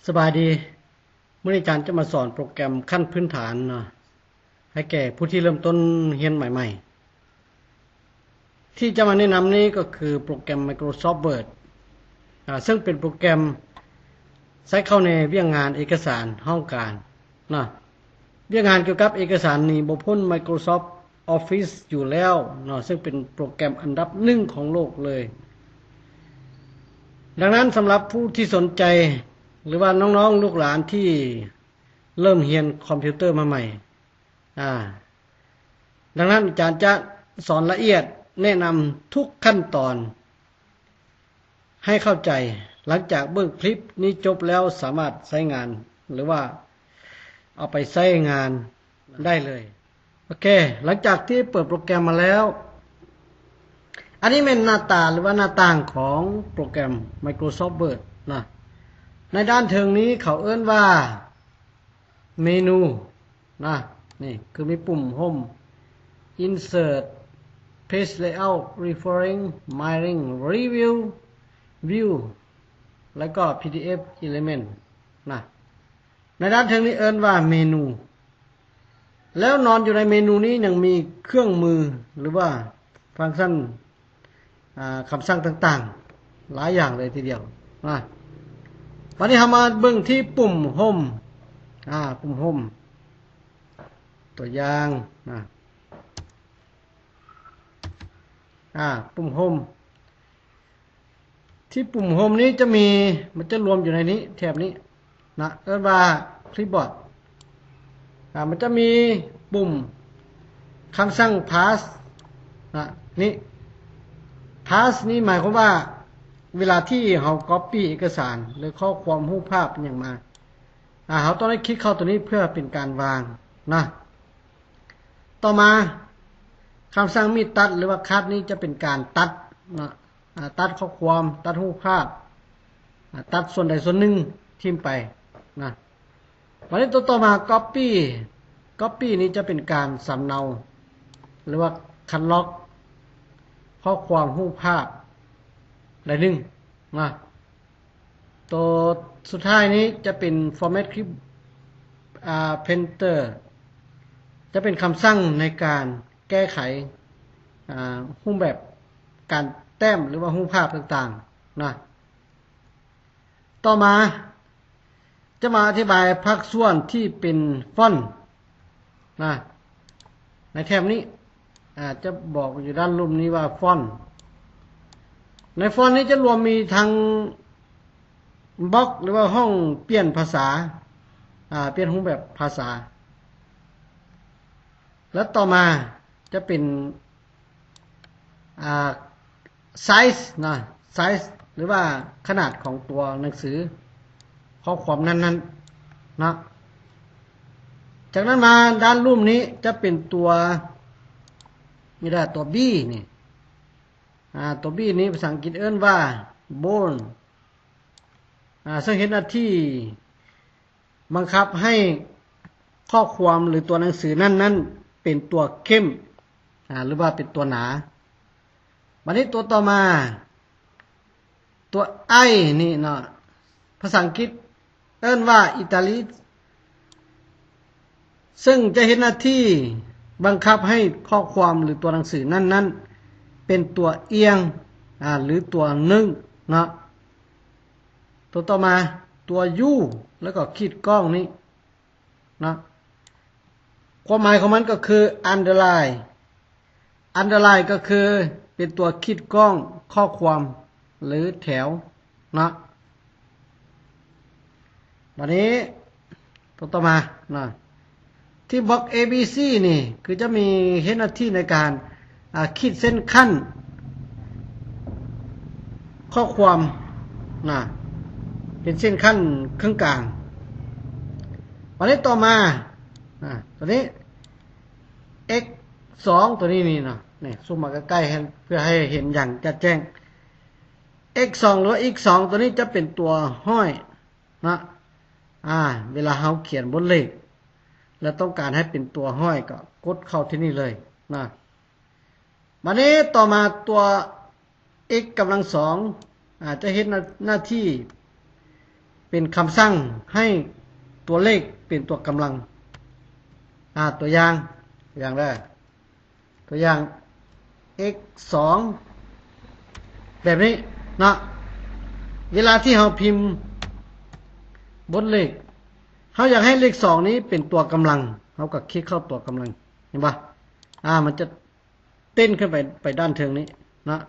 ສະບາຍດີ. ມື້ນີ້ອາຈານຈະມາສອນໂປຣແກຣມຂັ້ນພື້ນຖານເນາະ ໃຫ້ແກ່ຜູ້ທີ່ເລີ່ມຕົ້ນຮຽນໃໝ່ໆ. ທີ່ຈະມາແນະນຳນີ້ກໍຄືໂປຣແກຣມ Microsoft Word ອາ ເຊິ່ງເປັນໂປຣແກຣມໃຊ້ເຂົ້າໃນວຽກງານເອກະສານຫ້ອງການເນາະ. ວຽກງານກ່ຽວກັບເອກະສານນີ້ບໍ່ພົ້ນ Microsoft Office ຢູ່ແລ້ວເນາະ ເຊິ່ງເປັນໂປຣແກຣມອັນດັບໜຶ່ງຂອງໂລກເລີຍ. ດັ່ງນັ້ນ ສຳລັບຜູ້ທີ່ສົນໃຈ ຫຼືວ່ານ້ອງໆລູກຫຼານທີ່ເລີ່ມຮຽນຄອມພິວເຕີມາໃໝ່ ອາ ດັ່ງນັ້ນອາຈານຈະສອນລະອຽດ ແນະນຳທຸກຂັ້ນຕອນໃຫ້ເຂົ້າໃຈ. ຫຼັງຈາກເບິ່ງຄລິບນີ້ຈົບແລ້ວ ສາມາດໃຊ້ງານ ຫຼືວ່າເອົາໄປໃຊ້ງານໄດ້ເລີຍ. ໂອເຄ ຫຼັງຈາກທີ່ເປີດໂປຣແກຣມມາແລ້ວ ອັນນີ້ແມ່ນໜ້າຕາ ຫຼືວ່າໜ້າຕ່າງຂອງໂປຣແກຣມ Microsoft Word ນະ. ໃນດ້ານເທິງນີ້ເຂົາເອີ້ນວ່າເມນູນະ ນີ້ຄືມີປຸ່ມ Home, Insert, Page Layout, Reference, Mirroring, Review, View ແລ້ວກໍ PDF Element ນະ. ໃນດ້ານເທິງນີ້ເອີ້ນວ່າເມນູ ແລ້ວນອນຢູ່ໃນເມນູນີ້ຍັງມີເຄື່ອງມື ຫຼືວ່າຟັງຊັນ ອາ ຄຳສັ່ງຕ່າງໆ ຫຼາຍຢ່າງເລີຍທີດຽວນະ. ບັດນີ້ເຮົາມາເບິ່ງທີ່ປຸ່ມ Home ອາ ປຸ່ມ Home ຕົວຢ່າງນະ ອາ ປຸ່ມ Home ທີ່ປຸ່ມ Home ນີ້ຈະມີ ມັນຈະລວມຢູ່ໃນນີ້ ແຖບນີ້ນະ ເອີ້ນວ່າ Clipboard ອາ ມັນຈະມີປຸ່ມຄຳສັ່ງ Paste ນະ ນີ້ Paste ນີ້ໝາຍຄວາມວ່າ ເວລາທີ່ເຮົາ Copy ເອກະສານ ຫຼື ຂໍ້ຄວາມ ຮູບພາບຫຍັງມາ ອາ ເຮົາຕ້ອງໄດ້ຄລິກເຂົ້າຕົວນີ້ເພື່ອເປັນການວາງນະ. ຕໍ່ມາ ຄຳສັ່ງ Mid Cut ຫຼືວ່າ Cut ນີ້ຈະເປັນການຕັດເນາະ ອາ ຕັດຂໍ້ຄວາມ ຕັດຮູບພາບ ອາ ຕັດສ່ວນໃດສ່ວນໜຶ່ງຖິ້ມໄປນະ. ບັດນີ້ຕົວຕໍ່ມາ Copy, Copy ນີ້ຈະເປັນການສຳເນົາ ຫຼືວ່າຄັດລອກຂໍ້ຄວາມ ຮູບພາບໃດໜຶ່ງນະ. ໂຕສຸດທ້າຍນີ້ຈະເປັນ Format Clip ອາ Painter ຈະເປັນຄຳສັ່ງໃນການແກ້ໄຂ ອາ ຮູບແບບການແຕ້ມ ຫຼືວ່າຮູບພາບຕ່າງໆນະ. ຕໍ່ມາຈະມາອະທິບາຍພາກສ່ວນທີ່ເປັນຟອນນະ ໃນແຖບນີ້ ອາ ຈະບອກຢູ່ດ້ານລຸ່ມນີ້ວ່າຟອນ. ໃນຟອນນີ້ຈະລວມມີທັງ ບລັອກ ຫຼືວ່າຫ້ອງປ່ຽນພາສາ ອາ ປ່ຽນຮູບແບບພາສາ ແລະ ຕໍ່ມາຈະເປັນ ອາ Size ນະ Size ຫຼືວ່າຂະໜາດຂອງຕົວໜັງສື ຂໍ້ຄວາມນັ້ນໆນະ. ຈາກນັ້ນມາດ້ານລຸ່ມນີ້ຈະເປັນຕົວ ນີ້ລະ ຕົວ B ນີ້ ອາ ຕົວ B ນີ້ພາສາອັງກິດເອີ້ນວ່າ Bold ອາ ເຊິ່ງເຮັດໜ້າທີ່ບັງຄັບໃຫ້ຂໍ້ຄວາມ ຫຼື ຕົວໜັງສືນັ້ນໆເປັນຕົວເຂັ້ມ ອາ ຫຼືວ່າເປັນຕົວໜາ. ບັດນີ້ຕົວຕໍ່ມາ ຕົວ I ນີ້ເນາະ ພາສາອັງກິດເອີ້ນວ່າ Italics ເຊິ່ງຈະເຮັດໜ້າທີ່ບັງຄັບໃຫ້ຂໍ້ຄວາມ ຫຼື ຕົວໜັງສືນັ້ນໆເປັນຕົວອ່ຽງ ອາ ຫຼື ຕົວເນີ່ງເນາະ. ຕົວຕໍ່ມາ ຕົວ U ແລ້ວກໍຂີດກ້ອງນີ້ເນາະ ຄວາມໝາຍຂອງມັນກໍຄື Underline Underline ກໍຄືເປັນຕົວຂີດກ້ອງຂໍ້ຄວາມ ຫຼື ແຖວເນາະ. ບັດນີ້ຕົວຕໍ່ມາເນາະ ທີ່ບລັອກ A B C ນີ້ຄືຈະມີເຮັດໜ້າທີ່ໃນການ ອາ ຂີດເສັ້ນຂັ້ນຂໍ້ຄວາມນະ ເປັນເສັ້ນຂັ້ນເຄິ່ງກາງ. ບັດນີ້ຕໍ່ມາ ອາ ຕົວນີ້ X ສອງ ຕົວນີ້ນີ້ເນາະ ນີ້ຊູມມາໃກ້ໆ ໃຫ້ ເພື່ອໃຫ້ເຫັນຢ່າງຈະແຈ້ງ. X ສອງ ຫຼືວ່າ X ສອງ ຕົວນີ້ຈະເປັນຕົວຮ້ອຍເນາະ ອາ ເວລາເຮົາຂຽນບົດເລກ ແລະ ຕ້ອງການໃຫ້ເປັນຕົວຮ້ອຍ ກໍກົດເຂົ້າທີ່ນີ້ເລີຍນະ. ບັດນີ້ຕໍ່ມາຕົວ x ກຳລັງສອງ ອາ ຈະເຮັດໜ້າ ໜ້າທີ່ ເປັນຄຳສັ່ງໃຫ້ຕົວເລກເປັນຕົວກຳລັງ. ອາ ຕົວຢ່າງ ຕົວຢ່າງເດີ ຕົວຢ່າງ x ສອງ ແບບນີ້ເນາະ. ເວລາທີ່ເຮົາພິມບົດເລກ ເຮົາຢາກໃຫ້ເລກສອງນີ້ເປັນຕົວກຳລັງ ເຮົາກໍຄລິກເຂົ້າຕົວກຳລັງ ເຫັນບໍ່? ອາ ມັນຈະເຕັ້ນຂຶ້ນໄປ ໄປດ້ານເທິງນີ້ເນາະ.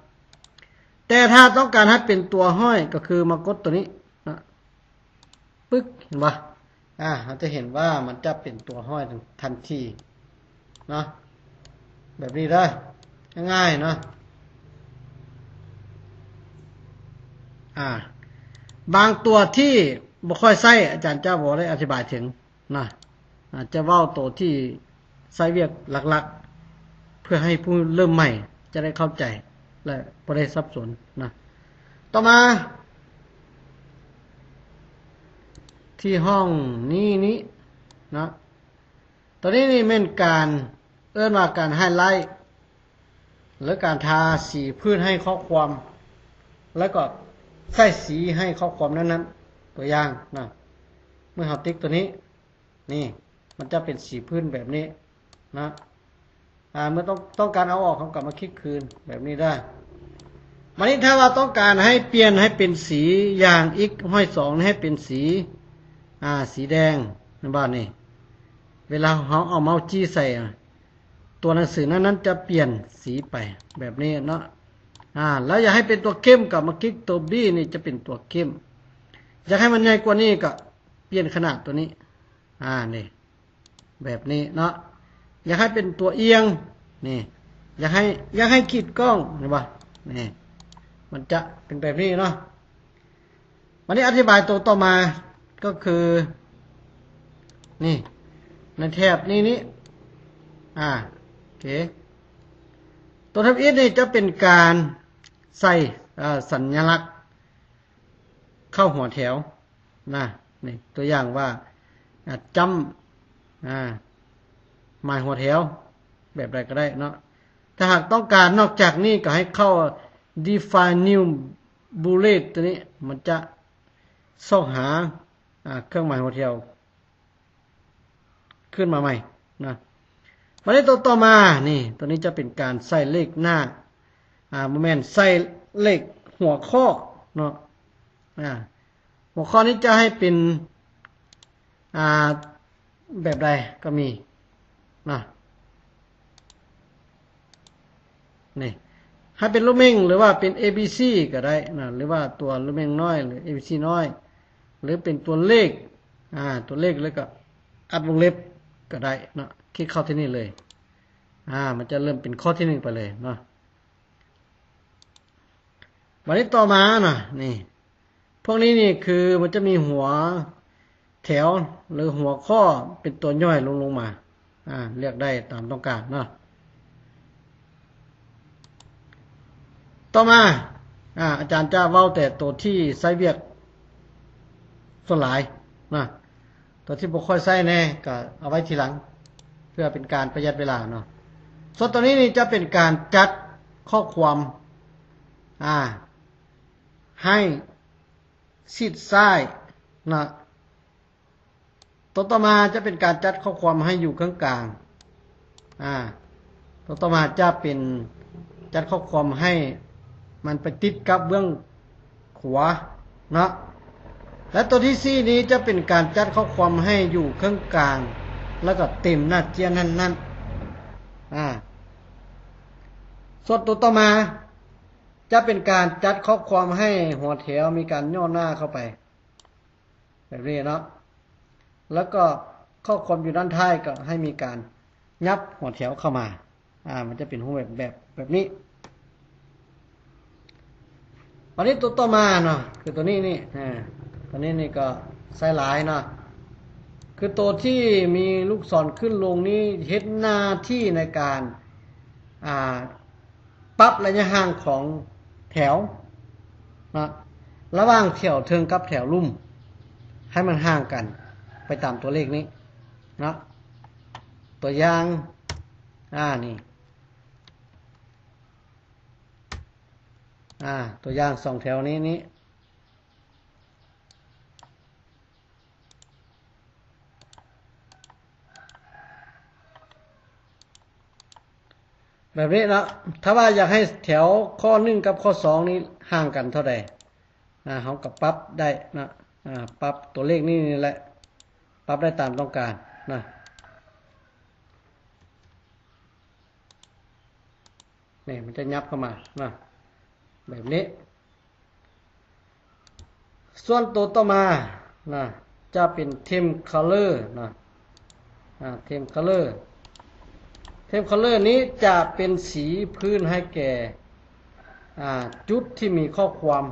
ແຕ່ຖ້າຕ້ອງການໃຫ້ເປັນຕົວຮ້ອຍ ກໍຄືມາກົດຕົວນີ້ເນາະ ປຶກ ເຫັນບໍ່? ອາ ເຮົາຈະເຫັນວ່າມັນຈະເປັນຕົວຮ້ອຍທັນທີເນາະ ແບບນີ້ເດີ ງ່າຍໆເນາະ. ອາ ບາງຕົວທີ່ບໍ່ຄ່ອຍໃຊ້ ອາຈານຈະບໍ່ໄດ້ອະທິບາຍເຖິງນະ ອາ ຈະເວົ້າໂຕທີ່ໃຊ້ວຽກຫຼັກໆ ເພື່ອໃຫ້ຜູ້ເລີ່ມໃໝ່ຈະໄດ້ເຂົ້າໃຈ ແລະ ບໍ່ໄດ້ສັບສົນນະ. ຕໍ່ມາ ທີ່ຫ້ອງນີ້ນີ້ເນາະ ຕົວນີ້ນີ້ແມ່ນການ ເອີ້ນວ່າການໄຮໄລ ຫຼື ການທາສີພື້ນໃຫ້ຂໍ້ຄວາມ ແລ້ວກໍໃສ່ສີໃຫ້ຂໍ້ຄວາມນັ້ນໆ. ຕົວຢ່າງນະ ເມື່ອເຮົາຕິກຕົວນີ້ ນີ້ ມັນຈະເປັນສີພື້ນແບບນີ້ນະ. ອາ ເມື່ອຕ້ອງ ຕ້ອງການເອົາອອກ ເຮົາກໍມາຄລິກຄືນແບບນີ້ໄດ້. ບາດນີ້ຖ້າວ່າຕ້ອງການໃຫ້ປ່ຽນໃຫ້ເປັນສີ ຢ່າງ x ຮ້ອຍສອງ ໃຫ້ເປັນສີ ອາ ສີແດງ ແມ່ນບໍ່ນີ້? ເວລາເຮົາເອົາເມົ້າຈີ້ໃສ່ ອາ ຕົວໜັງສືນັ້ນໆຈະປ່ຽນສີໄປແບບນີ້ເນາະ. ອາ ແລ້ວຢາກໃຫ້ເປັນຕົວເຂັ້ມ ກໍມາຄລິກຕົວ B ນີ້ຈະເປັນຕົວເຂັ້ມ. ຢາກໃຫ້ມັນໃຫຍ່ກວ່ານີ້ ກໍປ່ຽນຂະໜາດຕົວນີ້ ອາ ນີ້ ແບບນີ້ເນາະ. ຢາກໃຫ້ເປັນຕົວອຽງ ນີ້ ຢາກໃຫ້ ຢາກໃຫ້ຂີດກ້ອງ ເຫັນບໍ່? ນີ້ ມັນຈະເປັນແບບນີ້ເນາະ. ບາດນີ້ອະທິບາຍໂຕຕໍ່ມາ ກໍຄື ນີ້ ໃນແຖບນີ້ນີ້ ອາ ໂອເຄ ໂຕທຳອິດນີ້ຈະເປັນການໃສ່ ເອີ ສັນຍະລັກເຂົ້າຫົວແຖວນະ. ນີ້ ຕົວຢ່າງວ່າ ອາ ຈ້ຳ ອາ ໝາຍຫົວແຖວ ແບບໃດກໍໄດ້ເນາະ. ຖ້າຫາກຕ້ອງການນອກຈາກນີ້ ກໍໃຫ້ເຂົ້າ Define New Bullet ຕົວນີ້ ມັນຈະຊອກຫາ ອາ ເຄື່ອງໝາຍຫົວແຖວຂຶ້ນມາໃໝ່ນະ. ບາດນີ້ໂຕຕໍ່ມາ ນີ້ ຕົວນີ້ຈະເປັນການໃສ່ເລກໜ້າ ອາ ບໍ່ແມ່ນ ໃສ່ເລກຫົວຂໍ້ເນາະ. ອາ ຫົວຂໍ້ນີ້ຈະໃຫ້ເປັນ ອາ ແບບໃດກໍມີນະ. ນີ້ ໃຫ້ເປັນລູກເມັ້ງ ຫຼືວ່າເປັນ A B C ກໍໄດ້ນະ ຫຼືວ່າຕົວລູກເມັ້ງນ້ອຍ ຫຼື A B C ນ້ອຍ ຫຼືເປັນຕົວເລກ ອາ ຕົວເລກ ແລ້ວກໍອັດວົງເລັບກໍໄດ້ເນາະ. ຄລິກເຂົ້າທີ່ນີ້ເລີຍ ອາ ມັນຈະເລີ່ມເປັນຂໍ້ທີໜຶ່ງໄປເລີຍເນາະ. ບາດນີ້ຕໍ່ມານະ ນີ້ ພວກນີ້ນີ້ຄືມັນຈະມີຫົວແຖວ ຫຼື ຫົວຂໍ້ເປັນຕົວຍ່ອຍລົງ ລົງມາ ອາ ເລືອກໄດ້ຕາມຕ້ອງການເນາະ. ຕໍ່ມາ ອາ ອາຈານຈະເວົ້າແຕ່ໂຕທີ່ໃຊ້ວຽກສ່ວນຫຼາຍນະ. ຕົວທີ່ບໍ່ຄ່ອຍໃຊ້ແດ່ກໍເອົາໄວ້ທີຫຼັງ ເພື່ອເປັນການປະຢັດເວລາເນາະ. ສ່ວນຕົວນີ້ນີ້ຈະເປັນການຈັດຂໍ້ຄວາມ ອາ ໃຫ້ຊິດຊ້າຍນະ. ຕົວຕໍ່ມາຈະເປັນການຈັດຂໍ້ຄວາມໃຫ້ຢູ່ເຄິ່ງກາງ ອາ ຕົວຕໍ່ມາຈະເປັນຈັດຂໍ້ຄວາມໃຫ້ມັນໄປຕິດກັບເບື້ອງ ຂວາເນາະ ແລະ ຕົວທີສີ່ນີ້ຈະເປັນການຈັດຂໍ້ຄວາມໃຫ້ຢູ່ເຄິ່ງກາງ ແລ້ວກໍເຕັມໜ້າເຈ້ຍນັ້ນໆ. ອາ ສ່ວນຕົວຕໍ່ມາຈະເປັນການຈັດຂໍ້ຄວາມໃຫ້ຫົວແຖວມີການຫຍໍ້ໜ້າເຂົ້າໄປ ແບບນີ້ເນາະ ແລ້ວກໍຂໍ້ຄວາມຢູ່ດ້ານທ້າຍກໍໃຫ້ມີການຫຍັບຫົວແຖວເຂົ້າມາ ອາ ມັນຈະເປັນຮູບແບບ ແບບ ແບບນີ້. ບາດນີ້ຕົວຕໍ່ມາເນາະ ຄືຕົວນີ້ນີ້ ອາ ຕົວນີ້ນີ້ກໍໃຊ້ຫຼາຍເນາະ ຄືຕົວທີ່ມີລູກສອນຂຶ້ນລົງນີ້ເຮັດໜ້າທີ່ໃນການ ອາ ປັບໄລຍະຫ່າງຂອງແຖວເນາະ ລະຫວ່າງແຖວເທິງກັບແຖວລຸ່ມ ໃຫ້ມັນຫ່າງກັນໄປຕາມຕົວເລກນີ້ເນາະ. ຕົວຢ່າງ ອາ ນີ້ ອາ ຕົວຢ່າງສອງແຖວນີ້ ນີ້ ບບນີ້ເນາະ. ຖ້າວ່າຢາກໃຫ້ແຖວຂໍ້ໜຶ່ງກັບຂໍ້ສອງນີ້ຫ່າງກັນເທົ່າໃດ ອາ ເຮົາກໍປັບໄດ້ເນາະ. ອາ ປັບຕົວເລກນີ້ ນີ້ແຫຼະ ປັບໄດ້ຕາມຕ້ອງການນະ. ນີ້ ມັນຈະຫຍັບເຂົ້າມານະ ແບບນີ້. ສ່ວນໂຕຕໍ່ມານະ ຈະເປັນ Theme Color ນະ. ອາ Theme Color Theme Color ນີ້ຈະເປັນສີພື້ນໃຫ້ແກ່ ອາ ຈຸດທີ່ມີຂໍ້ຄວາມ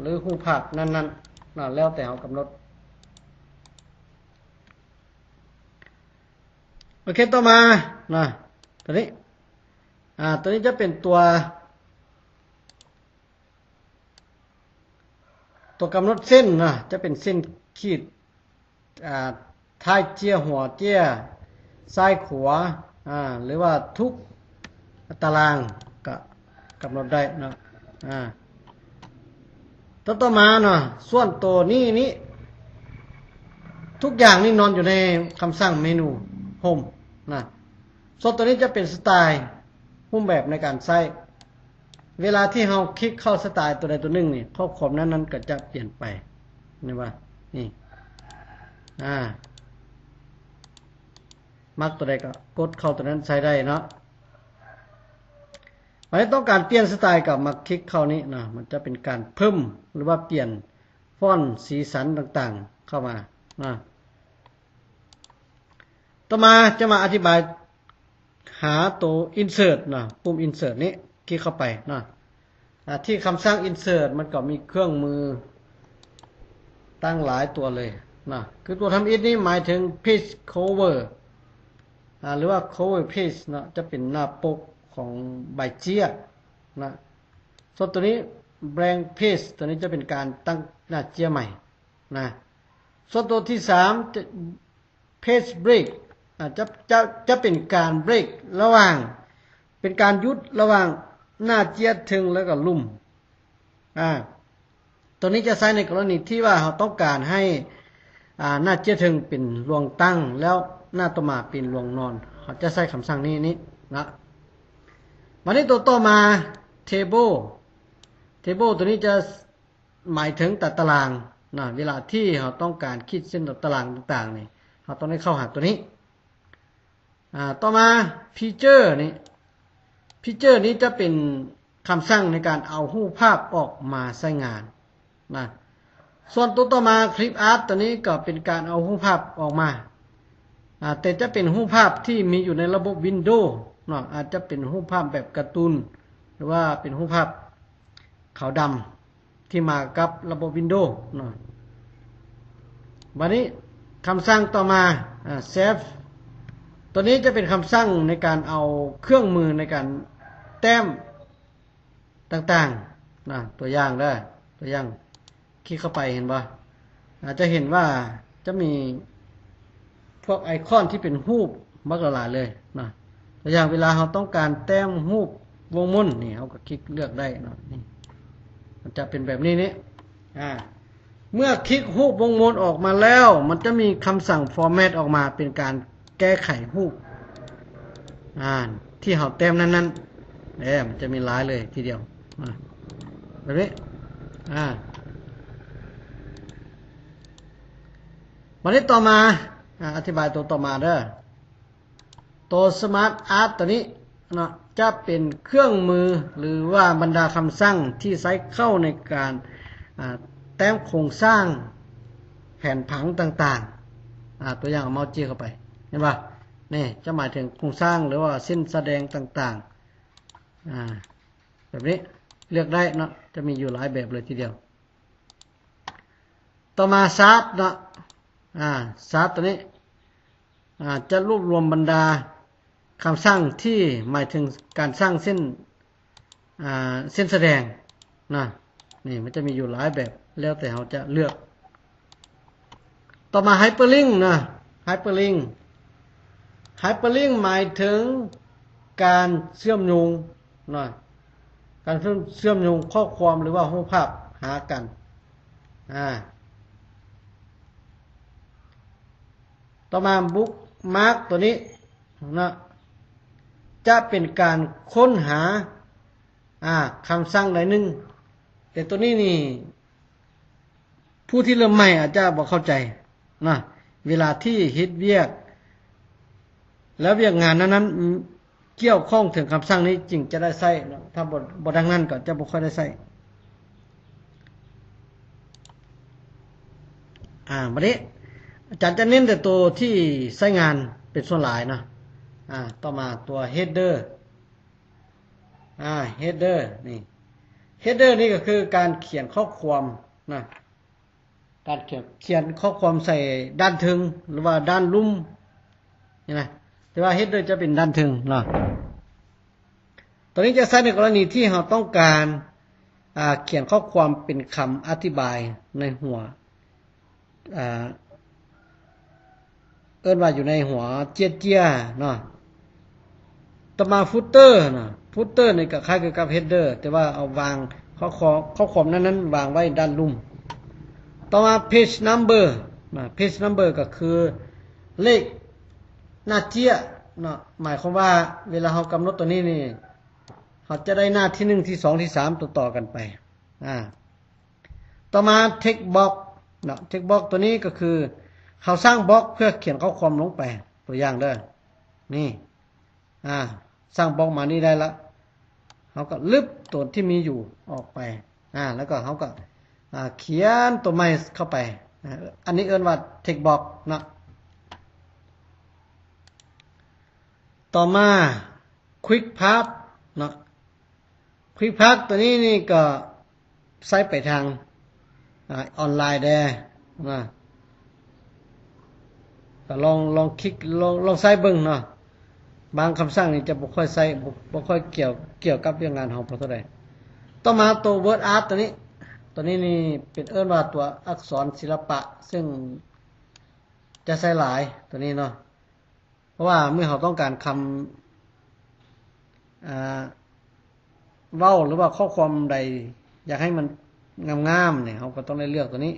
ຫຼື ຮູບພາບນັ້ນໆນະ ແລ້ວແຕ່ເຮົາກຳນົດ. ໂອເຄ ຕໍ່ມານະ ຕົວນີ້ ອາ ຕົວນີ້ຈະເປັນຕົວ ຕົວກຳນົດເສັ້ນນະ ຈະເປັນເສັ້ນຂີດ ອາ ທ້າຍເຈ້ຍ ຫົວເຈ້ຍ ຊ້າຍຂວາ ອາ ຫຼືວ່າທຸກຕາລາງກະກຳນົດໄດ້ເນາະ. ອາ ຕໍ່ ຕໍ່ມາເນາະ ສ່ວນໂຕນີ້ນີ້ ທຸກຢ່າງນີ້ນອນຢູ່ໃນຄຳສັ່ງເມນູ Home ນະ. ສ່ວນໂຕນີ້ຈະເປັນສະໄຕລ໌ ຮູບແບບໃນການໃຊ້. ເວລາທີ່ເຮົາຄລິກເຂົ້າສະໄຕລ໌ຕົວໃດຕົວໜຶ່ງນີ້ ຂໍ້ຄວາມນັ້ນໆກໍຈະປ່ຽນໄປ. ເຫັນບໍ່? ນີ້ ອາ ມັກຕົວໃດກໍກົດເຂົ້າຕົວນັ້ນໃຊ້ໄດ້ເນາະ. ບັດນີ້ຕ້ອງການປ່ຽນສະໄຕລ໌ກໍມາຄລິກເຂົ້ານີ້ນະ, ມັນຈະເປັນການເພີ່ມ ຫຼືວ່າປ່ຽນຟອນ ສີສັນຕ່າງໆເຂົ້າມານະ. ຕໍ່ມາຈະມາອະທິບາຍ ຫາໂຕ Insert ນະ, ປຸ່ມ Insert ນີ້ ຄລິກເຂົ້າໄປນະ. ອາ ທີ່ຄຳສັ່ງ Insert ມັນກໍມີເຄື່ອງມືຕັ້ງຫຼາຍຕົວເລີຍນະ, ຄືຕົວທຳອິດນີ້ໝາຍເຖິງ Page Cover ອາ ຫຼືວ່າ Cover Page ເນາະ, ຈະເປັນໜ້າປົກຂອງໃບເຈ້ຍນະ. ສ່ວນຕົວນີ້ Blank Page ຕົວນີ້ຈະເປັນການຕັ້ງໜ້າເຈ້ຍໃໝ່ນະ. ສ່ວນຕົວທີສາມ ຈະ Page Break ອາ ຈະ ຈະ ຈະເປັນການ break ລະຫວ່າງ ເປັນການຢຸດລະຫວ່າງໜ້າເຈ້ຍເທິງ ແລ້ວກໍລຸ່ມ. ອາ ຕົວນີ້ຈະໃຊ້ໃນກໍລະນີທີ່ວ່າເຮົາຕ້ອງການໃຫ້ ອາ ໜ້າເຈ້ຍເທິງເປັນລວງຕັ້ງ ແລ້ວໜ້າຕໍ່ມາເປັນລວງນອນ, ເຮົາຈະໃຊ້ຄຳສັ່ງນີ້ ນີ້ນະ. ບັດນີ້ຕົວຕໍ່ມາ Table Table ຕົວນີ້ຈະ ໝາຍເຖິງຕາ ຕາລາງນະ, ເວລາທີ່ເຮົາຕ້ອງການຂີດເສັ້ນຕາ ຕາລາງຕ່າງໆນີ້ ເຮົາຕ້ອງໄດ້ເຂົ້າຫາຕົວນີ້. ອາ ຕໍ່ມາ Feature ນີ້ Feature ນີ້ຈະເປັນຄຳສັ່ງໃນການເອົາຮູບພາບອອກມາໃຊ້ງານນະ. ສ່ວນຕົວຕໍ່ມາ Clip Art ຕົວນີ້ກໍເປັນການເອົາຮູບພາບອອກມາ ອາ ແຕ່ຈະເປັນຮູບພາບທີ່ມີຢູ່ໃນລະບົບ Windows ເນາະ, ອາດຈະເປັນຮູບພາບແບບກາຕູນ ຫຼືວ່າເປັນຮູບພາບຂາວດຳ ທີ່ມາກັບລະບົບ Windows ເນາະ. ບັດນີ້ຄຳສັ່ງຕໍ່ມາ ອາ Save ຕົວນີ້ຈະເປັນຄຳສັ່ງໃນການເອົາເຄື່ອງມືໃນການແຕ້ມຕ່າງໆນະ. ຕົວຢ່າງເດີ ຕົວຢ່າງ ຄລິກເຂົ້າໄປ ເຫັນບໍ່? ອາດຈະເຫັນວ່າຈະມີພວກໄອຄອນທີ່ເປັນຮູບບັກຫຼາຍໆເລີຍນະ. ຕົວຢ່າງ ເວລາເຮົາຕ້ອງການແຕ້ມຮູບວົງມົນນີ້ ເຮົາກໍຄລິກເລືອກໄດ້ເນາະ. ນີ້ ມັນຈະເປັນແບບນີ້ນີ້. ອາ ເມື່ອຄລິກຮູບວົງມົນອອກມາແລ້ວ ມັນຈະມີຄຳສັ່ງ Format ອອກມາ ເປັນການ ແກ້ໄຂຮູບ ອາ ທີ່ເຮົາແຕ້ມນັ້ນໆ ເອີ ມັນຈະມີຫຼາຍເລີຍທີດຽວ ອາ ແບບນີ້ ອາ ບັດນີ້ຕໍ່ມາ ອາ ອະທິບາຍໂຕຕໍ່ມາເດີ. ໂຕ Smart Art ໂຕນີ້ເນາະ ຈະເປັນເຄື່ອງມື ຫຼືວ່າບັນດາຄຳສັ່ງທີ່ໃຊ້ເຂົ້າໃນການ ອາ ແຕ້ມໂຄງສ້າງແຜນຜັງຕ່າງໆ. ອາ ຕົວຢ່າງ ເອົາເມົ້າຈີ້ເຂົ້າໄປ ເຫັນບໍ່? ນີ້ຈະໝາຍເຖິງໂຄງສ້າງ ຫຼືວ່າເສັ້ນສະແດງຕ່າງໆ ອາ ແບບນີ້ ເລືອກໄດ້ເນາະ, ຈະມີຢູ່ຫຼາຍແບບເລີຍທີດຽວ. ຕໍ່ມາ Chart ເນາະ ອາ Chart ໂຕນີ້ ອາ ຈະລວບລວມບັນດາຄຳສັ່ງທີ່ໝາຍເຖິງການສ້າງເສັ້ນ ອາ ເສັ້ນສະແດງນະ. ນີ້ມັນຈະມີຢູ່ຫຼາຍແບບ ແລ້ວແຕ່ເຮົາຈະເລືອກ. ຕໍ່ມາ Hyperlink ນະ Hyperlink Hyperlink ໝາຍເຖິງການເຊື່ອມໂຍງນະ, ການເຊື່ອມໂຍງຂໍ້ຄວາມ ຫຼືວ່າຮູບພາບຫາກັນ. ອາ ຕໍ່ມາ Bookmark ໂຕນີ້ນະ, ຈະເປັນການຄົ້ນຫາ ອາ ຄຳສັ່ງໃດໜຶ່ງ. ແຕ່ໂຕນີ້ນີ້ ຜູ້ທີ່ເລີ່ມໃໝ່ອາດຈະບໍ່ເຂົ້າໃຈນະ ເວລາທີ່ເຮັດວຽກ ແລ້ວວຽກງານນັ້ນໆ ກ່ຽວຂ້ອງເຖິງຄຳສັ່ງນີ້ຈຶ່ງຈະໄດ້ໃຊ້ເນາະ, ຖ້າບໍ່ ບໍ່ດັ່ງນັ້ນກໍຈະບໍ່ຄ່ອຍໄດ້ໃຊ້. ອາ ບັດນີ້ອາຈານຈະເນັ້ນແຕ່ໂຕທີ່ໃຊ້ງານເປັນສ່ວນຫຼາຍເນາະ. ອາ ຕໍ່ມາຕົວ header ອາ header ນີ້ header ນີ້ກໍຄືການຂຽນຂໍ້ຄວາມນະ ການຂຽນ ຂຽນຂໍ້ຄວາມໃສ່ດ້ານເທິງ ຫຼືວ່າດ້ານລຸ່ມນີ້ນະ, ແຕ່ວ່າ header ຈະເປັນດ້ານເທິງເນາະ. ຕົວນີ້ຈະໃຊ້ໃນກໍລະນີທີ່ເຮົາຕ້ອງການ ອາ ຂຽນຂໍ້ຄວາມເປັນຄຳອະທິບາຍໃນຫົວ ອາ ເອີ້ນວ່າຢູ່ໃນຫົວເຈຍໆເນາະ. ຕໍ່ມາ footer ນະ footer ນີ້ກໍຄ້າຍຄືກັບ header ແຕ່ວ່າເອົາວາງຂໍ້ຄວາມ ຂໍ້ຄວາມນັ້ນໆ ວາງໄວ້ດ້ານລຸ່ມ. ຕໍ່ມາ page number ນະ page number ກໍຄືເລກໜ້າເຈຍເນາະ, ໝາຍຄວາມວ່າເວລາເຮົາກຳນົດຕົວນີ້ນີ້ ເຮົາຈະໄດ້ໜ້າທີໜຶ່ງ ທີສອງ ທີສາມ ຕໍ່ໆກັນໄປ. ອາ ຕໍ່ມາ text box ເນາະ, text box ຕົວນີ້ກໍຄືເຮົາສ້າງ box ເພື່ອຂຽນຂໍ້ຄວາມລົງໄປ. ຕົວຢ່າງເດີ ນີ້ ອາ ສ້າງ box ມານີ້ໄດ້ລະ, ເຮົາກໍລຶບຕົວທີ່ມີຢູ່ອອກໄປ ອາ ແລ້ວກໍເຮົາກໍ ອາ ຂຽນຕົວໃໝ່ເຂົ້າໄປ. ອາ ອັນນີ້ເອີ້ນວ່າ text box ເນາະ. ຕໍ່ມາ Quick Path ເນາະ, Quick Path ຕົວນີ້ນີ້ກໍໃຊ້ໄປທາງ ອາ ອອນລາຍແດ່ນະ, ກໍລອງ ລອງຄລິກ ລອງ ລອງໃຊ້ເບິ່ງເນາະ. ບາງຄຳສັ່ງນີ້ຈະບໍ່ຄ່ອຍໃຊ້ ບໍ່ ບໍ່ຄ່ອຍກ່ຽວ ກ່ຽວກັບວຽກງານເຮົາພໍເທົ່າໃດ. ຕໍ່ມາຕົວ Word Art ຕົວນີ້, ຕົວນີ້ນີ້ເປັນເອີ້ນວ່າຕົວອັກສອນສິລະປະ ເຊິ່ງຈະໃຊ້ຫຼາຍຕົວນີ້ເນາະ. ເພາະວ່າເມື່ອເຮົາຕ້ອງການຄຳ ອາ ເວົ້າ ຫຼືວ່າຂໍ້ຄວາມໃດຢາກໃຫ້ມັນງາມໆນີ້ ເຮົາກໍຕ້ອງໄດ້ເລືອກຕົວນີ້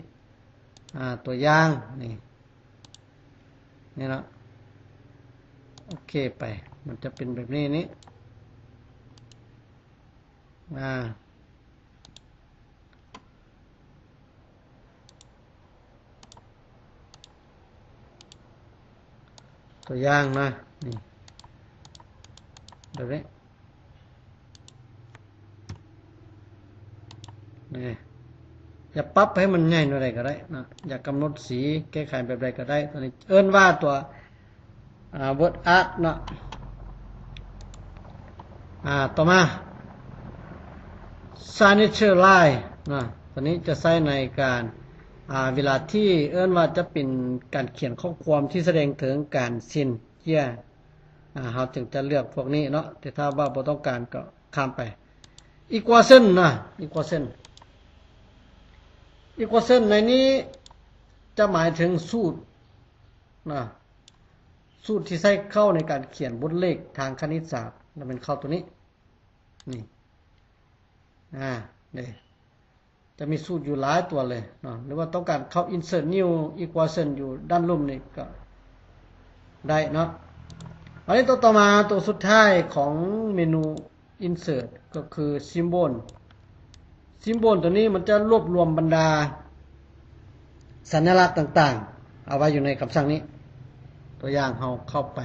ອາ ຕົວຢ່າງນີ້ ນີ້ເນາະ. ໂອເຄ ໄປ ມັນຈະເປັນແບບນີ້ນີ້ ອາ ຕົວຢ່າງນະ ນີ້ ແບບນີ້ ນີ້ ຢາກປັບໃຫ້ມັນໃຫຍ່ແນວໃດກໍໄດ້ນະ, ຢາກກຳນົດສີ ແກ້ໄຂແບບໃດກໍໄດ້. ຕົວນີ້ເອີ້ນວ່າຕົວ ອ່າ Word Art ເນາະ. ອ່າ ຕໍ່ມາ Signature Line ເນາະ, ຕົວນີ້ຈະໃຊ້ໃນການ ອ່າ ເວລາທີ່ເອີ້ນວ່າຈະເປັນການຂຽນຂໍ້ຄວາມທີ່ສະແດງເຖິງການເຊັນເຈຍ ອ່າ ເຮົາຈຶ່ງຈະເລືອກພວກນີ້ເນາະ, ແຕ່ຖ້າວ່າບໍ່ຕ້ອງການກໍຂ້າມໄປ. Equation ນະ Equation Equation ໃນນີ້ຈະໝາຍເຖິງສູດນະ, ສູດທີ່ໃຊ້ເຂົ້າໃນການຂຽນບົດເລກທາງຄະນິດສາດ ລະແມ່ນເຂົ້າຕົວນີ້ ນີ້ ອາ ເດ້ ຈະມີສູດຢູ່ຫຼາຍຕົວເລີຍເນາະ, ຫຼືວ່າຕ້ອງການເຂົ້າ insert new equation ຢູ່ດ້ານລຸ່ມນີ້ກໍໄດ້ເນາະ. ອັນນີ້ຕົວຕໍ່ມາ ຕົວສຸດທ້າຍຂອງເມນູ insert ກໍຄື symbol symbol ຕົວນີ້ມັນຈະລວບລວມບັນດາສັນຍະລັກຕ່າງໆ ເອົາໄວ້ຢູ່ໃນຄຳສັ່ງນີ້. ຕົວຢ່າງເຮົາເຂົ້າໄປ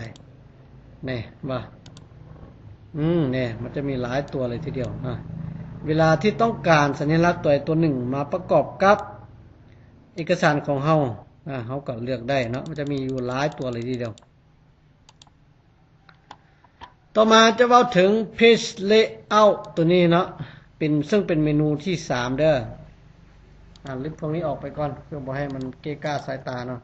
ແນ່ ວ່າ ອືມ ແນ່ ມັນຈະມີຫຼາຍຕົວເລີຍທີດຽວນະ. ເວລາທີ່ຕ້ອງການສັນຍະລັກຕົວໃດຕົວໜຶ່ງມາປະກອບກັບເອກະສານຂອງເຮົາ ອາ ເຮົາກໍເລືອກໄດ້ເນາະ, ມັນຈະມີຢູ່ຫຼາຍຕົວເລີຍທີດຽວ. ຕໍ່ມາຈະເວົ້າເຖິງ Page Layout ຕົວນີ້ເນາະ ເປັນ ເຊິ່ງເປັນເມນູທີສາມເດີ. ອາ ລຶບພວກນີ້ອອກໄປກ່ອນ ເພື່ອບໍ່ໃຫ້ມັນເກະກະສາຍຕາເນາະ.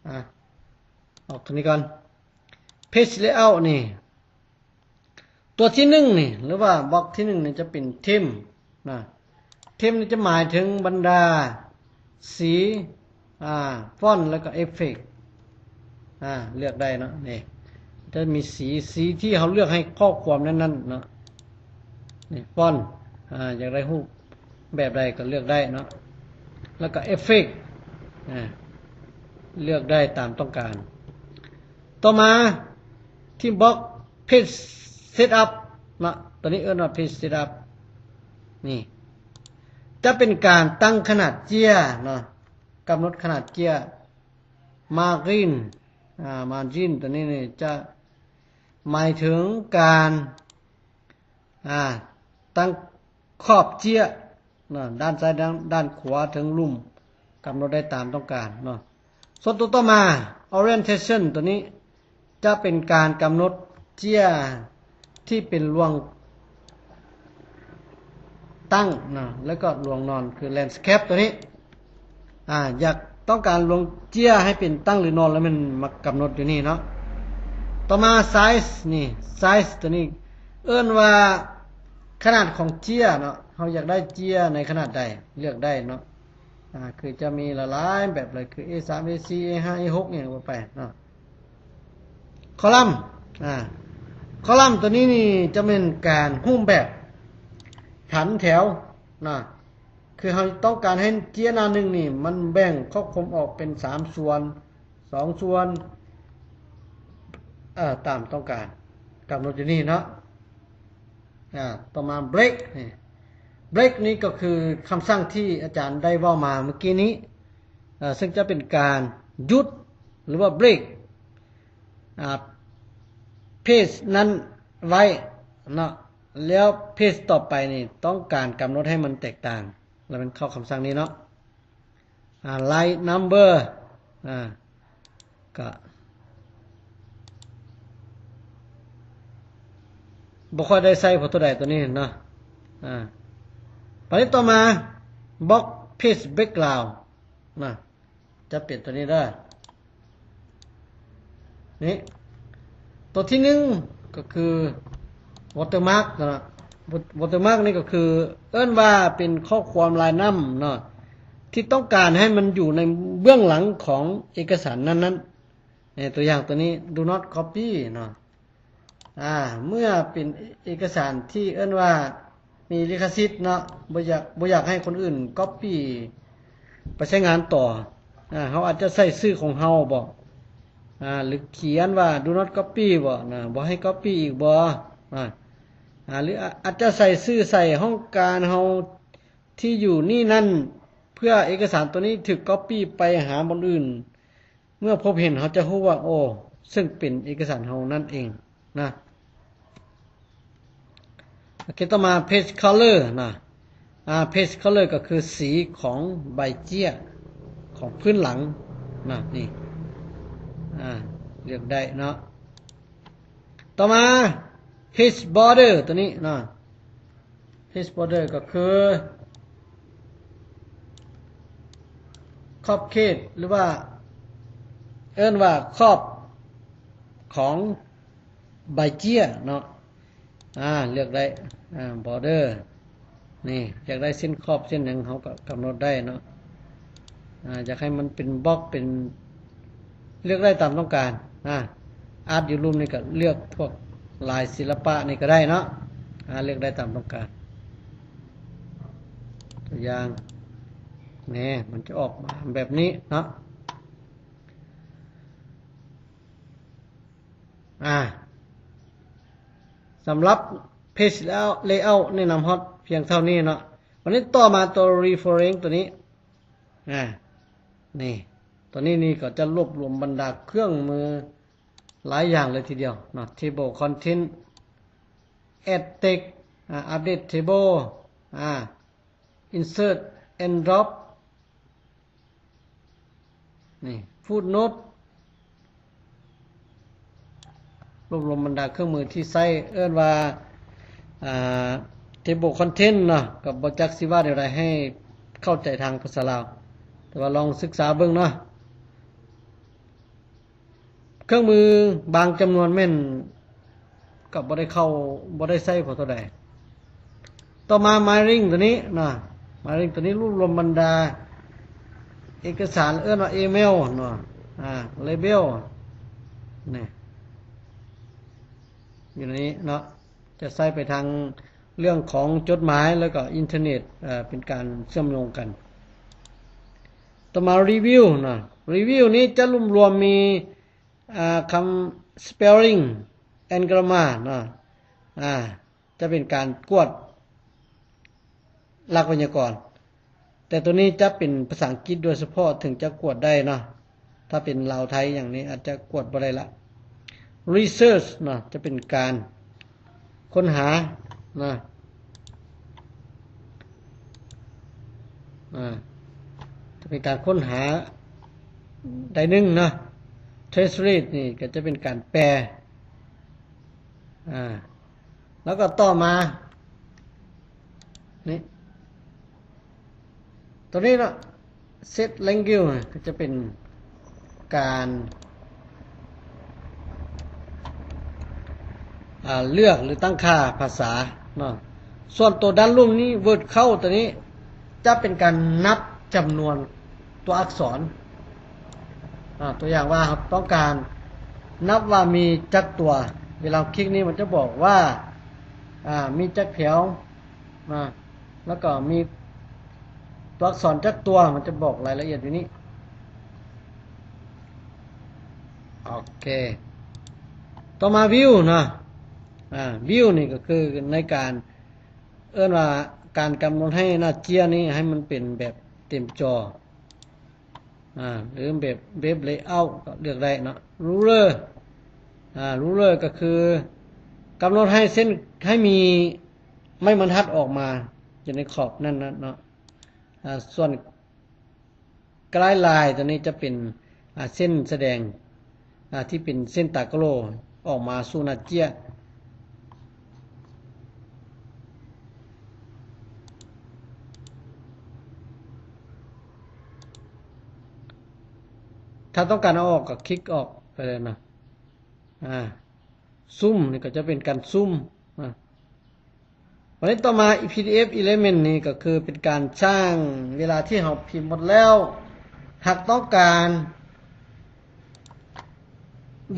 ອາ ອອກຕົວນີ້ກ່ອນ. Page Layout ນີ້ ຕົວທີໜຶ່ງນີ້ ຫຼືວ່າບັອກທີໜຶ່ງນີ້ຈະເປັນ Theme ນະ, Theme ນີ້ຈະໝາຍເຖິງບັນດາສີ ອາ ຟອນ ແລ້ວກໍເອັບເຟັກ ອາ ເລືອກໄດ້ເນາະ. ນີ້ຈະມີສີ ສີທີ່ເຮົາເລືອກໃຫ້ຂໍ້ຄວາມນັ້ນໆເນາະ. ນີ້ ຟອນ ອາ ຢາກໄດ້ຮູບ ແບບໃດກໍເລືອກໄດ້ເນາະ, ແລ້ວກໍເອັບເຟັກ ອາ ເລືອກໄດ້ຕາມຕ້ອງການ. ຕໍ່ມາທີ່ບລັອກ Page Setup ເນາະ ຕົວນີ້ເອີ້ນວ່າ Page Setup ນີ້ຈະເປັນການຕັ້ງຂະໜາດເຈ້ຍເນາະ ກຳນົດຂະໜາດເຈ້ຍ Margin ອາ Margin ຕົວນີ້ນີ້ຈະໝາຍເຖິງການ ອາ ຕັ້ງຂອບເຈ້ຍເນາະ ດ້ານຊ້າຍ ດ້ານ ດ້ານຂວາ ເທິງລຸ່ມ ກຳນົດໄດ້ຕາມຕ້ອງການເນາະ. ສ່ວນຕົວຕໍ່ມາ Orientation ຕົວນີ້ຈະເປັນການກຳນົດເຈ້ຍທີ່ເປັນລວງຕັ້ງເນາະ ແລ້ວກໍລວງນອນ ຄື Landscape ຕົວນີ້ ອາ ຢາກຕ້ອງການລວງເຈ້ຍໃຫ້ເປັນຕັ້ງ ຫຼື ນອນ ແລ້ວແມ່ນມາກຳນົດຢູ່ນີ້ເນາະ. ຕໍ່ມາ Size ນີ້ Size ຕົວນີ້ເອີ້ນວ່າຂະໜາດຂອງເຈ້ຍເນາະ ເຮົາຢາກໄດ້ເຈ້ຍໃນຂະໜາດໃດ ເລືອກໄດ້ເນາະ. ອາ ຄືຈະມີຫຼາຍໆແບບເລີຍ ຄື ເອສາມ ເອສີ່ ເອຫ້າ ເອຫົກ ຫຍັງວ່າໄປເນາະ. Column ອາ Column ຕົວນີ້ນີ້ຈະແມ່ນການຮູບແບບຜັນແຖວນະ ຄືເຮົາຕ້ອງການໃຫ້ເຈ້ຍໜ້າໜຶ່ງນີ້ ມັນແບ່ງຄອບຄຸມອອກເປັນສາມສ່ວນ ສອງສ່ວນ ເອີ ຕາມຕ້ອງການ ກຳນົດຢູ່ນີ້ເນາະ. ອາ ຕໍ່ມາ Break ນີ້ Break ນີ້ກໍຄືຄຳສັ່ງທີ່ອາຈານໄດ້ເວົ້າມາເມື່ອກີ້ນີ້ ເຊິ່ງຈະເປັນການຢຸດ ຫຼືວ່າ break ອາ page ນັ້ນໄວ້ເນາະ ແລ້ວ page ຕໍ່ໄປນີ້ຕ້ອງການກຳນົດໃຫ້ມັນແຕກຕ່າງ ແລ້ວແມ່ນເຂົ້າຄຳສັ່ງນີ້ເນາະ. ອາ Line Number ອາ ກະບໍ່ຄ່ອຍໄດ້ໃຊ້ພໍເທົ່າໃດຕົວນີ້ເນາະ. ອາ ບາດນີ້ຕໍ່ມາ Block Page Background ນະ ຈະເປັນຕົວນີ້ເດີ ນີ້ ຕົວທີໜຶ່ງກໍຄື Watermark ເນາະ. Watermark ນີ້ກໍຄືເອີ້ນວ່າເປັນຂໍ້ຄວາມລາຍນ້ຳເນາະ ທີ່ຕ້ອງການໃຫ້ມັນຢູ່ໃນເບື້ອງຫຼັງຂອງເອກະສານນັ້ນໆ. ຕົວຢ່າງຕົວນີ້ Do not copy ເນາະ. ອາ ເມື່ອເປັນເອກະສານທີ່ເອີ້ນວ່າມີລິຂະສິດເນາະ ບໍ່ຢາກ ບໍ່ຢາກໃຫ້ຄົນອື່ນ copy ໄປໃຊ້ງານຕໍ່ ອາ ເຮົາອາດຈະໃສ່ຊື່ຂອງເຮົາບໍ ອາ ຫຼືຂຽນວ່າ Do not copy ບໍນະ ບໍ່ໃຫ້ copy ອີກບໍ ອາ ອາ ຫຼືອາດຈະໃສ່ຊື່ ໃສ່ຫ້ອງການເຮົາທີ່ຢູ່ນີ້ນັ້ນ ເພື່ອເອກະສານຕົວນີ້ຖືກ copy ໄປຫາບ່ອນອື່ນ. ເມື່ອພົບເຫັນເຮົາຈະຮູ້ວ່າ ໂອ້ ເຊິ່ງເປັນເອກະສານເຮົານັ້ນເອງນະ. ໂອເຄ ຕໍ່ມາ Page Color ນະ ອາ Page Color ກໍຄືສີຂອງໃບເຈ້ຍ ຂອງພື້ນຫຼັງນະ ນີ້ ອາ ເລືອກໄດ້ເນາະ. ຕໍ່ມາ Page Border ຕົວນີ້ເນາະ Page Border ກໍຄືຂອບເຂດ ຫຼືວ່າເອີ້ນວ່າຂອບຂອງໃບເຈ້ຍເນາະ. ອາ ເລືອກໄດ້ ອາ Border ນີ້ ຢາກໄດ້ເສັ້ນຂອບເສັ້ນຫຍັງເຮົາກໍກຳນົດໄດ້ເນາະ. ອາ ຢາກໃຫ້ມັນເປັນບລັອກ ເປັນ ເລືອກໄດ້ຕາມຕ້ອງການ ອາ Art Your Room ນີ້ກໍເລືອກພວກລາຍສິລະປະນີ້ກໍໄດ້ເນາະ. ອາ ເລືອກໄດ້ຕາມຕ້ອງການ ຕົວຢ່າງແນ່ ມັນຈະອອກມາແບບນີ້ເນາະ. ອາ ສຳລັບ Page Layout ແນະນຳຮອດພຽງເທົ່ານີ້ເນາະ. ບາດນີ້ຕໍ່ມາຕົວ Reference ຕົວນີ້ ອາ ນີ້ ຕົວນີ້ນີ້ກໍຈະລວບລວມບັນດາເຄື່ອງມືຫຼາຍຢ່າງເລີຍທີດຽວເນາະ Table Content, Add Text, ອາ Update Table, ອາ Insert and Drop ນີ້ Footnote ລວບລວມບັນດາເຄື່ອງມືທີ່ໃຊ້ ເອີ້ນວ່າ ອາ Table Content ເນາະ. ກໍບໍ່ຈັກຊິວ່າແນວໃດໃຫ້ເຂົ້າໃຈທາງພາສາລາວ ແຕ່ວ່າລອງສຶກສາເບິ່ງເນາະ. ເຄື່ອງມືບາງຈຳນວນແມ່ນກໍບໍ່ໄດ້ເຂົ້າ ບໍ່ໄດ້ໃຊ້ພໍເທົ່າໃດ. ຕໍ່ມາ Mailing ຕົວນີ້ເນາະ Mailing ຕົວນີ້ລວບລວມບັນດາເອກະສານ ເອີ້ນວ່າອີເມວເນາະ ອາ Label ນີ້ ຢູ່ໃນນີ້ເນາະ ຈະໃຊ້ໄປທາງເລື່ອງຂອງຈົດໝາຍ ແລ້ວກໍອິນເຕີເນັດ ເປັນການເຊື່ອມໂຍງກັນ. ຕໍ່ມາ Review ເນາະ Review ນີ້ຈະລວມໆມີ ອ່າ ຄຳ spelling and grammar ເນາະ ອ່າ ຈະເປັນການກວດຫຼັກໄວຍາກອນ, ແຕ່ໂຕນີ້ຈະເປັນພາສາອັງກິດໂດຍສະເພາະເຖິງຈະກວດໄດ້ເນາະ, ຖ້າເປັນລາວໄທຫຍັງນີ້ອາດຈະກວດບໍ່ໄດ້ລະ. Research ເນາະ ຈະເປັນການຄົ້ນຫາເນາະ ອ່າ ຈະເປັນການຄົ້ນຫາໄດ້ໜຶ່ງເນາະ. Translate ນີ້ກໍຈະເປັນການແປ ອ່າ ແລ້ວກໍຕໍ່ມານີ້ ຕົວນີ້ເນາະ Set Language ກໍຈະເປັນການ ອ່າ ເລືອກ ຫຼື ຕັ້ງຄ່າພາສາເນາະ. ສ່ວນຕົວດ້ານລຸ່ມນີ້ Word Count ຕົວນີ້ຈະເປັນການນັບຈຳນວນຕົວອັກສອນ. ອ່າ ຕົວຢ່າງວ່າເຮົາຕ້ອງການນັບວ່າມີຈັກຕົວ, ເວລາເຮົາຄລິກນີ້ມັນຈະບອກວ່າ ອ່າ ມີຈັກແຖວ ນະ ແລ້ວກໍມີຕົວອັກສອນຈັກຕົວ ມັນຈະບອກລາຍລະອຽດຢູ່ນີ້. ໂອເຄ ຕໍ່ມາ View ເນາະ ອ່າ View ນີ້ກໍຄືໃນການ ເອີ້ນວ່າການກຳນົດໃຫ້ໜ້າເຈ້ຍນີ້ໃຫ້ມັນເປັນແບບເຕັມຈໍ ອ່າ ຫຼືແບບ Web Layout ກໍເລືອກໄດ້ເນາະ. Ruler ອ່າ Ruler ກໍຄືກຳນົດໃຫ້ເສັ້ນ ໃຫ້ມີໄມ້ບັນທັດອອກມາຢູ່ໃນຂອບນັ້ນນະເນາະ. ອ່າ ສ່ວນ Guideline ຕົວນີ້ຈະເປັນ ອ່າ ເສັ້ນສະແດງ ອ່າ ທີ່ເປັນເສັ້ນຕາໂກໂລອອກມາສູ່ໜ້າເຈ້ຍ. ຖ້າຕ້ອງການເອົາອອກກໍຄລິກອອກໄປເລີຍເນາະ. ອ່າ Zoom ນີ້ກໍຈະເປັນການຊູມ ອ່າ ບັດນີ້ຕໍ່ມາ PDF Element ນີ້ກໍຄືເປັນການສ້າງ ເວລາທີ່ເຮົາພິມໝົດແລ້ວ ຫາກຕ້ອງການ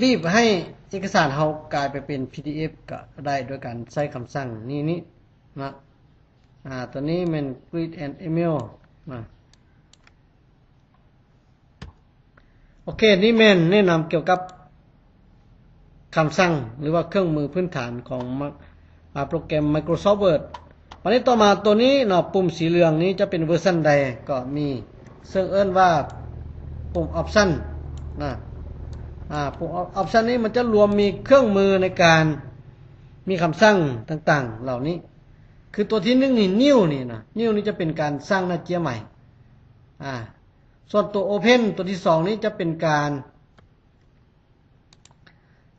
ບີບໃຫ້ເອກະສານເຮົາກາຍໄປເປັນ PDF ກໍໄດ້ ໂດຍການໃຊ້ຄຳສັ່ງນີ້ ນີ້ນະ. ອ່າ ຕົວນີ້ແມ່ນ Create an Email ນະ. ໂອເຄ ນີ້ແມ່ນແນະນຳກ່ຽວກັບຄຳສັ່ງ ຫຼືວ່າເຄື່ອງມືພື້ນຖານຂອງ ມະ ອ່າ ໂປຣແກຣມ Microsoft Word. ບັດນີ້ຕໍ່ມາຕົວນີ້ເນາະ ປຸ່ມສີເຫຼືອງນີ້ຈະເປັນເວີຊັນໃດກໍມີ ເຊິ່ງເອີ້ນວ່າປຸ່ມ Option ນະ. ອ່າ ປຸ່ມ Option ນີ້ມັນຈະລວມມີເຄື່ອງມືໃນການມີຄຳສັ່ງຕ່າງໆເຫຼົ່ານີ້ ຄືຕົວທີໜຶ່ງນີ້ New ນີ້ນະ New ນີ້ຈະເປັນການສ້າງໜ້າເຈ້ຍໃໝ່. ອ່າ ສ່ວນຕົວ Open ຕົວທີສອງນີ້ຈະເປັນການ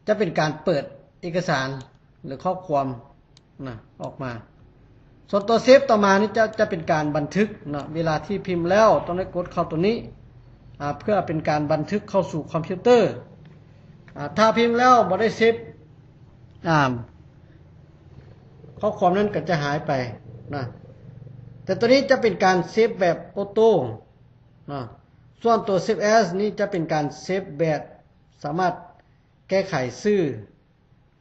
ຈະເປັນການເປີດເອກະສານ ຫຼື ຂໍ້ຄວາມນະ ອອກມາ. ສ່ວນຕົວ Save ຕໍ່ມານີ້ຈະ ຈະເປັນການບັນທຶກເນາະ ເວລາທີ່ພິມແລ້ວຕ້ອງໄດ້ກົດເຂົ້າຕົວນີ້ ອ່າ ເພື່ອເປັນການບັນທຶກເຂົ້າສູ່ຄອມພິວເຕີ. ອ່າ ຖ້າພິມແລ້ວບໍ່ໄດ້ Save ອ່າ ຂໍ້ຄວາມນັ້ນກໍຈະຫາຍໄປນະ. ແຕ່ຕົວນີ້ຈະເປັນການ Save ແບບ Auto ນະ. ສ່ວນຕົວ Save As ນີ້ຈະເປັນການ Save ແບບສາມາດແກ້ໄຂຊື່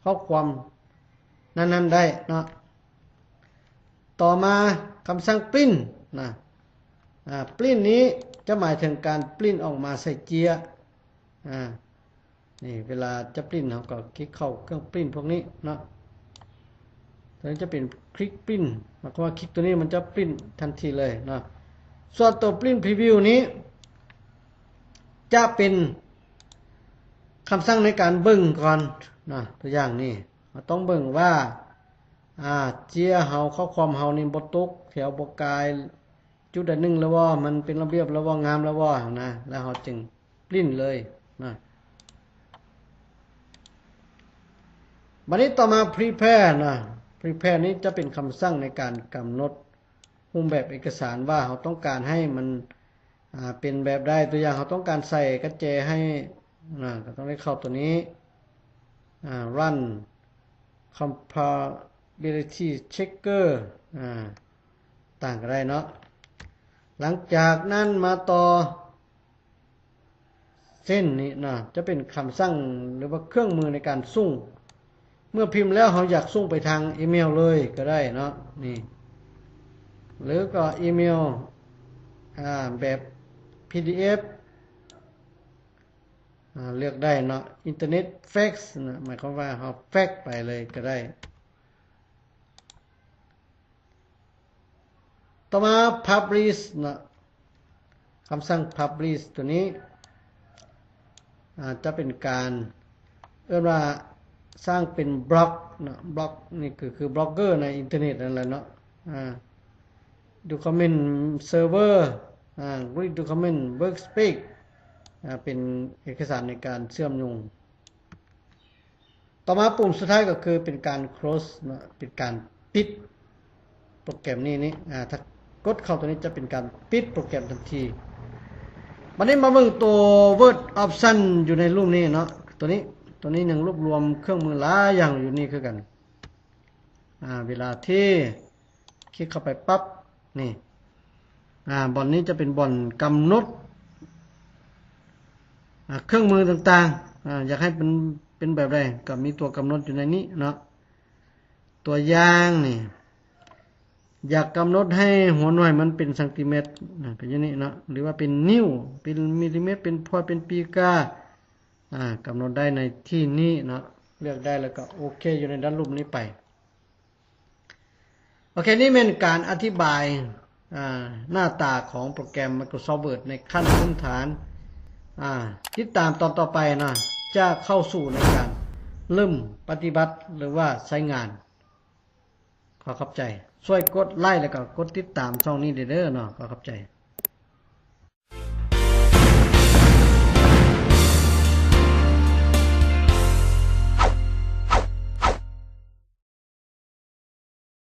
ຂໍ້ຄວາມນັ້ນໆໄດ້ເນາະ. ຕໍ່ມາຄຳສັ່ງ Print ນະ. ອ່າ Print ນີ້ຈະໝາຍເຖິງການ Print ອອກມາໃສ່ເຈ້ຍ. ອ່າ ນີ້ເວລາຈະ Print ເຮົາກໍຄລິກເຂົ້າເຄື່ອງ Print ພວກນີ້ເນາະ. ຕົວນີ້ຈະເປັນ Click Print ໝາຍຄວາມວ່າຄລິກຕົວນີ້ມັນຈະ Print ທັນທີເລີຍເນາະ. ສ່ວນຕົວ Print Preview ນີ້ຈະເປັນຄຳສັ່ງໃນການເບິ່ງກ່ອນເນາະ. ຕົວຢ່າງນີ້ ເຮົາຕ້ອງເບິ່ງວ່າ ອ່າ ເຈ້ຍເຮົາ ຂໍ້ຄວາມເຮົານີ້ບໍ່ຕົກແຖວ ບໍ່ກາຍ ຈຸດໃດໜຶ່ງແລ້ວບໍ່ ມັນເປັນລະບຽບແລ້ວບໍ່ ງາມແລ້ວບໍ່ຫັ້ນນະ ແລ້ວເຮົາຈຶ່ງ Print ເລີຍນະ. ບັດນີ້ຕໍ່ມາ Prepare ນະ. Prepare ນີ້ຈະເປັນຄຳສັ່ງໃນການກຳນົດຮູບແບບເອກະສານວ່າເຮົາຕ້ອງການໃຫ້ມັນ ອ່າ ເປັນແບບໃດ. ຕົວຢ່າງ ເຮົາຕ້ອງການໃສ່ກະແຈໃຫ້ນະ ກໍຕ້ອງໄດ້ເຂົ້າຕົວນີ້ ອ່າ Run Compatibility Checker ອ່າ ຕ່າງກໍໄດ້ເນາະ. ຫຼັງຈາກນັ້ນມາຕໍ່ Send ນີ້ນະ ຈະເປັນຄຳສັ່ງ ຫຼືວ່າເຄື່ອງມືໃນການສົ່ງ. ເມື່ອພິມແລ້ວເຮົາຢາກສົ່ງໄປທາງອີເມວເລີຍກໍໄດ້ເນາະ ນີ້ ຫຼືກໍອີເມວ ອ່າ ແບບ PDF ອ່າ ເລືອກໄດ້ເນາະ ອິນເຕີເນັດເຟັກເນາະ ໝາຍຄວາມວ່າເຮົາເຟັກໄປເລີຍກໍໄດ້. ຕໍ່ມາ Publish ເນາະ ຄຳສັ່ງ Publish ຕົວນີ້ ອາ ຈະເປັນການເອີ້ນວ່າສ້າງເປັນບລັອກເນາະ ບລັອກນີ້ກໍຄືບລັອກເກີໃນອິນເຕີເນັດນັ້ນແຫຼະເນາະ ອາ Document Server ອາ Read Document Workspace ອາ ເປັນເອກະສານໃນການເຊື່ອມໂຍງ. ຕໍ່ມາປຸ່ມສຸດທ້າຍກໍຄືເປັນການ close ເນາະ ເປັນການປິດໂປຣແກຣມນີ້ນີ້ ອາ ຖ້າກົດເຂົ້າຕົວນີ້ຈະເປັນການປິດໂປຣແກຣມທັນທີ. ບັດນີ້ມາເບິ່ງຕົວ Word Option ຢູ່ໃນຮູບນີ້ເນາະ ຕົວນີ້ ຕົວນີ້ຍັງລວບລວມເຄື່ອງມືຫຼາຍຢ່າງຢູ່ນີ້ຄືກັນ ອາ ເວລາທີ່ ຄລິກເຂົ້າໄປປັບ ນີ້ ອາ ບ່ອນນີ້ຈະເປັນບ່ອນກຳນົດ ອາ ເຄື່ອງມືຕ່າງໆ ອາ ຢາກໃຫ້ເປັນ ເປັນແບບໃດ ກໍມີຕົວກຳນົດຢູ່ໃນນີ້ເນາະ ຕົວຢ່າງນີ້ ຢາກກຳນົດໃຫ້ຫົວໜ່ວຍມັນເປັນຊັງຕີແມັດ ອາ ກໍຢູ່ນີ້ເນາະ ຫຼືວ່າເປັນນິ້ວ ເປັນມິລລີແມັດ ເປັນພອຍ ເປັນປີກາ ອາ ກຳນົດໄດ້ໃນທີ່ນີ້ເນາະ ເລືອກໄດ້ແລ້ວກໍໂອເຄຢູ່ໃນດ້ານລຸ່ມນີ້ໄປ. ໂອເຄ ນີ້ແມ່ນການອະທິບາຍ ອາ ໜ້າຕາຂອງໂປຣແກຣມ Microsoft Word ໃນຂັ້ນພື້ນຖານ. ອາ ຕິດຕາມຕອນຕໍ່ໄປເນາະ ຈະເຂົ້າສູ່ໃນການເລີ່ມປະຕິບັດ ຫຼືວ່າໃຊ້ງານ. ຂໍຂອບໃຈ. ຊ່ວຍກົດໄລ ແລ້ວກໍກົດຕິດຕາມຊ່ອງນີ້ເດີເນາະ. ຂໍຂອບໃຈ.